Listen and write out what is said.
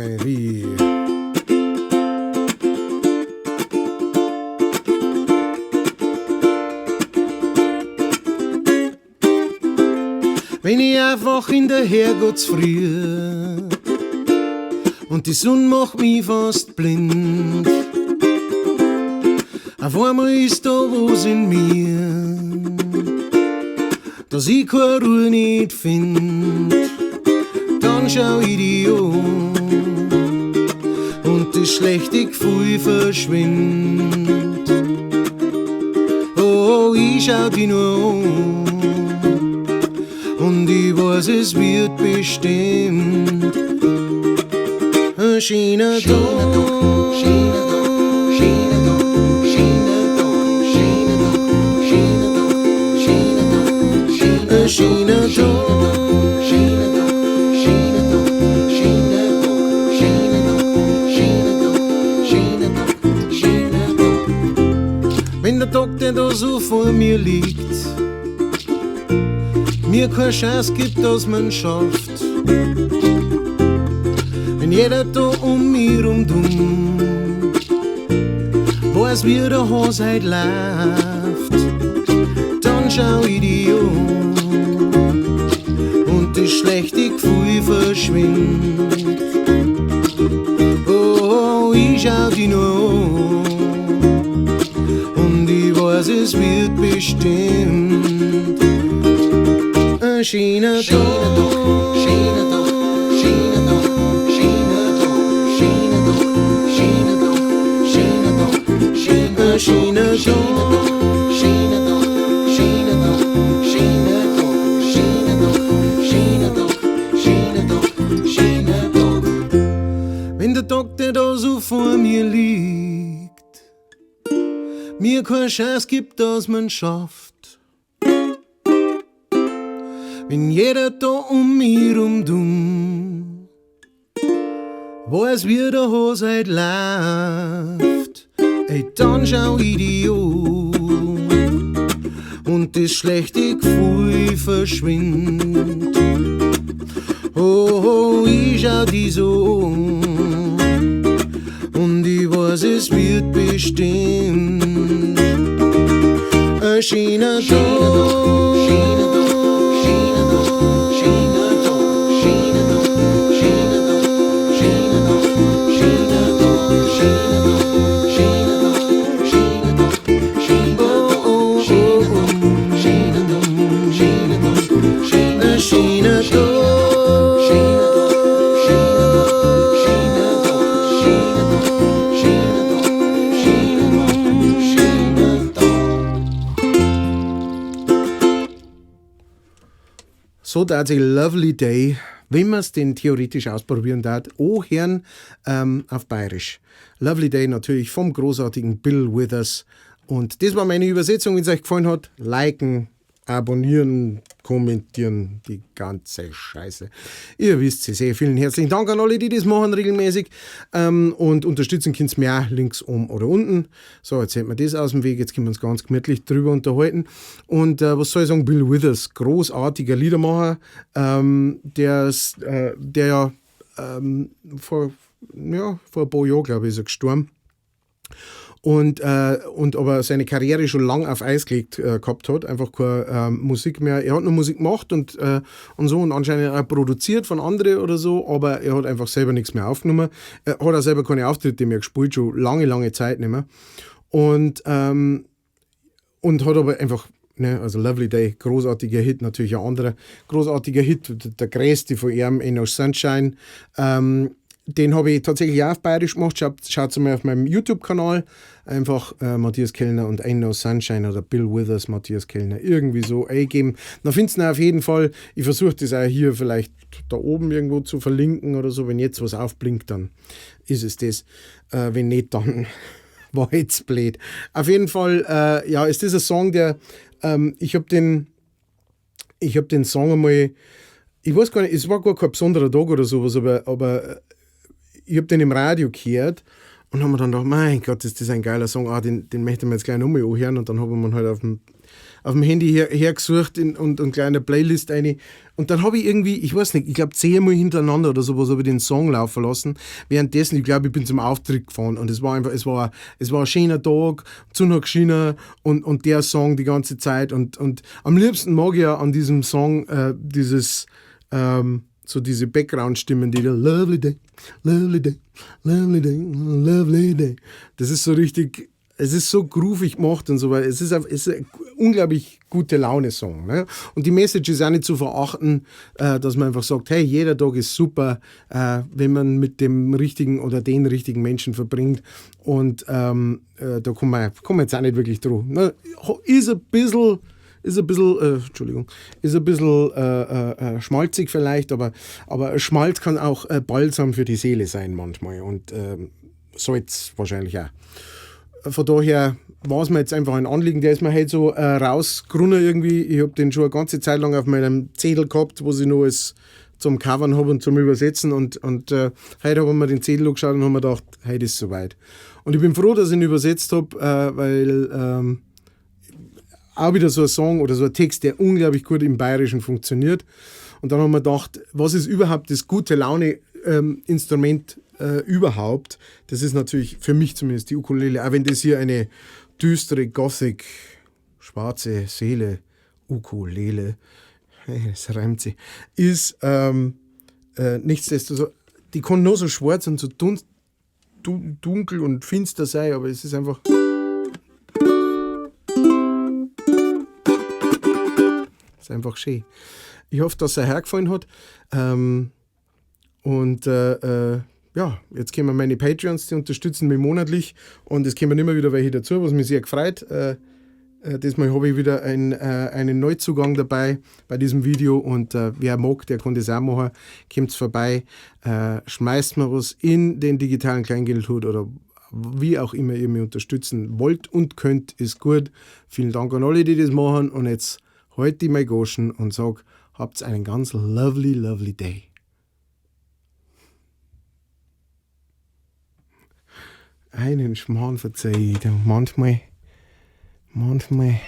Drei, vier. Wenn ich aufwach in der Herrgottsfrüh und die Sonne macht mich fast blind, auf einmal ist da was in mir, dass ich keine Ruhe nicht find. Dann schau ich die an und das schlechte Gefühl verschwindet. Oh, ich schau die nur an und ich weiß, es wird bestimmt ein schöner Tag. Schöner Tag, schöner Tag, schöner Tag, schöner Tag, schöner Tag, schöner Tag, schöner Ein schöner Tag. Schöner Tag, schöner Tag, schöner Tag, schöner Tag, schöner Tag, schöner Tag, schöner Tag. Wenn der Tag, der da so vor mir liegt, mir keine Chance gibt, dass man schafft. Wenn jeder da um mich rundum weiß, wie der Hase halt läuft, dann schau ich die an und das schlechte Gefühl verschwindet. Oh, ich schau die nur an und ich weiß, es wird bestimmt ein schöner Schöner Tag, Tag. schöner Tag, schöner Tag, schöner Tag, schöner Tag, schöner Tag, schöner Tag, schöner Ein schöner Tag, schöner Tag, schöner Tag, schöner Tag, schöner Tag, schöner Tag, schöner Tag, schöner Tag. Wenn der Tag, der da so vor mir liegt, mir keine Chance gibt, dass man schafft. Wenn jeder da um mich rundum weiß, wie der Hase halt läuft, ey, dann schau ich die an und das schlechte Gefühl verschwindet. Oh, oh, ich schau die so an und ich weiß, es wird bestimmt ein schöner Schöner Tag, schöner Tag. Tag, schöner Tag, schöner Tag, schöner Tag, schöner Tag, schöner Tag, schöner Tag, schöner Tag, schöner Tag, schöner Tag, schöner Oh, oh, Tag, oh, oh. schöner Tag, schöner Tag, schöner Ein Tag, schöner schöner Tag, schöner Tag, schöner Tag. Tag, schöner Tag, schöner Tag, schöner Tag, schöner Tag. So that's a lovely day, wenn man es denn theoretisch ausprobieren darf, anhören auf Bayerisch. Lovely Day natürlich vom großartigen Bill Withers. Und das war meine Übersetzung. Wenn es euch gefallen hat, liken, abonnieren, kommentieren, die ganze Scheiße. Ihr wisst es eh. Vielen herzlichen Dank an alle, die das machen regelmäßig. Und unterstützen könnt ihr mir auch links oben oder unten. So, jetzt hätten wir das aus dem Weg. Jetzt können wir uns ganz gemütlich drüber unterhalten. Und was soll ich sagen? Bill Withers, großartiger Liedermacher, der ja vor ein paar Jahren, glaube ich, ist er gestorben. Und aber seine Karriere schon lang auf Eis gelegt gehabt hat, einfach keine Musik mehr. Er hat noch Musik gemacht und so und anscheinend auch produziert von anderen oder so, aber er hat einfach selber nichts mehr aufgenommen. Er hat auch selber keine Auftritte mehr gespielt, schon lange, lange Zeit nicht mehr. Und hat aber einfach, ne, also Lovely Day, großartiger Hit, natürlich ein anderer großartiger Hit, der größte von ihm, Ain't No Sunshine. Den habe ich tatsächlich auch auf Bayerisch gemacht. Schaut mal auf meinem YouTube-Kanal. Einfach Matthias Kellner und Ain't No Sunshine oder Bill Withers, Matthias Kellner, irgendwie so eingeben. Dann findest du ihn auf jeden Fall. Ich versuche das auch hier vielleicht da oben irgendwo zu verlinken oder so. Wenn jetzt was aufblinkt, dann ist es das. Wenn nicht, dann war jetzt blöd. Auf jeden Fall, ja, ist das ein Song, der, ich hab den Song einmal, ich weiß gar nicht, es war gar kein besonderer Tag oder sowas, aber ich hab den im Radio gehört und hab mir dann gedacht, mein Gott, ist das ein geiler Song, ah, den möchte ich mir jetzt gleich nochmal anhören, und dann hab ich mir halt auf dem, auf dem Handy hergesucht und gleich in der Playlist eine. Und dann habe ich irgendwie, ich weiß nicht, ich glaube 10-mal hintereinander oder sowas habe ich den Song laufen lassen. Währenddessen, ich glaube, ich bin zum Auftritt gefahren und es war einfach, es war ein schöner Tag, die Sonne hat geschienen und der Song die ganze Zeit. Und am liebsten mag ich ja an diesem Song so diese Background-Stimmen, die da Lovely Day, Lovely Day, Lovely Day, Lovely Day. Das ist so richtig, es ist so groovig gemacht und so weiter. Es ist ein unglaublich gute Laune-Song. Ne? Und die Message ist auch nicht zu verachten, dass man einfach sagt, hey, jeder Tag ist super, wenn man mit dem richtigen oder den richtigen Menschen verbringt. Und da kommen wir jetzt auch nicht wirklich drauf. Ne? Ist ein bisschen, ist ein bisschen Entschuldigung, ist ein bisschen schmalzig vielleicht, aber Schmalz kann auch Balsam für die Seele sein manchmal und soll's wahrscheinlich auch. Von daher war es mir jetzt einfach ein Anliegen, der ist mir halt so rausgerunnen irgendwie. Ich hab den schon eine ganze Zeit lang auf meinem Zettel gehabt, wo ich noch alles zum Covern hab und zum Übersetzen und heute hab ich mir den Zettel angeschaut und hab mir gedacht, heute ist soweit. Und ich bin froh, dass ich ihn übersetzt hab, weil auch wieder so ein Song oder so ein Text, der unglaublich gut im Bayerischen funktioniert. Und dann haben wir gedacht, was ist überhaupt das gute Laune Instrument überhaupt? Das ist natürlich für mich zumindest die Ukulele, auch wenn das hier eine düstere Gothic, schwarze Seele, Ukulele, das reimt sich, ist nichtsdestotrotz, die kann nur so schwarz und so dunkel und finster sein, aber es ist einfach... Ist einfach schön. Ich hoffe, dass es euch gefallen hat. Jetzt kommen meine Patreons, die unterstützen mich monatlich und es kommen immer wieder welche dazu, was mich sehr gefreut. Diesmal habe ich wieder einen Neuzugang dabei bei diesem Video und wer mag, der kann das auch machen. Kommt's vorbei, schmeißt mir was in den digitalen Kleingeldhut oder wie auch immer ihr mich unterstützen wollt und könnt, ist gut. Vielen Dank an alle, die das machen und jetzt halt ich mein Goschen und sag, habt's einen ganz lovely, lovely day. Einen Schmarrn verzeih ich dir. Manchmal, manchmal.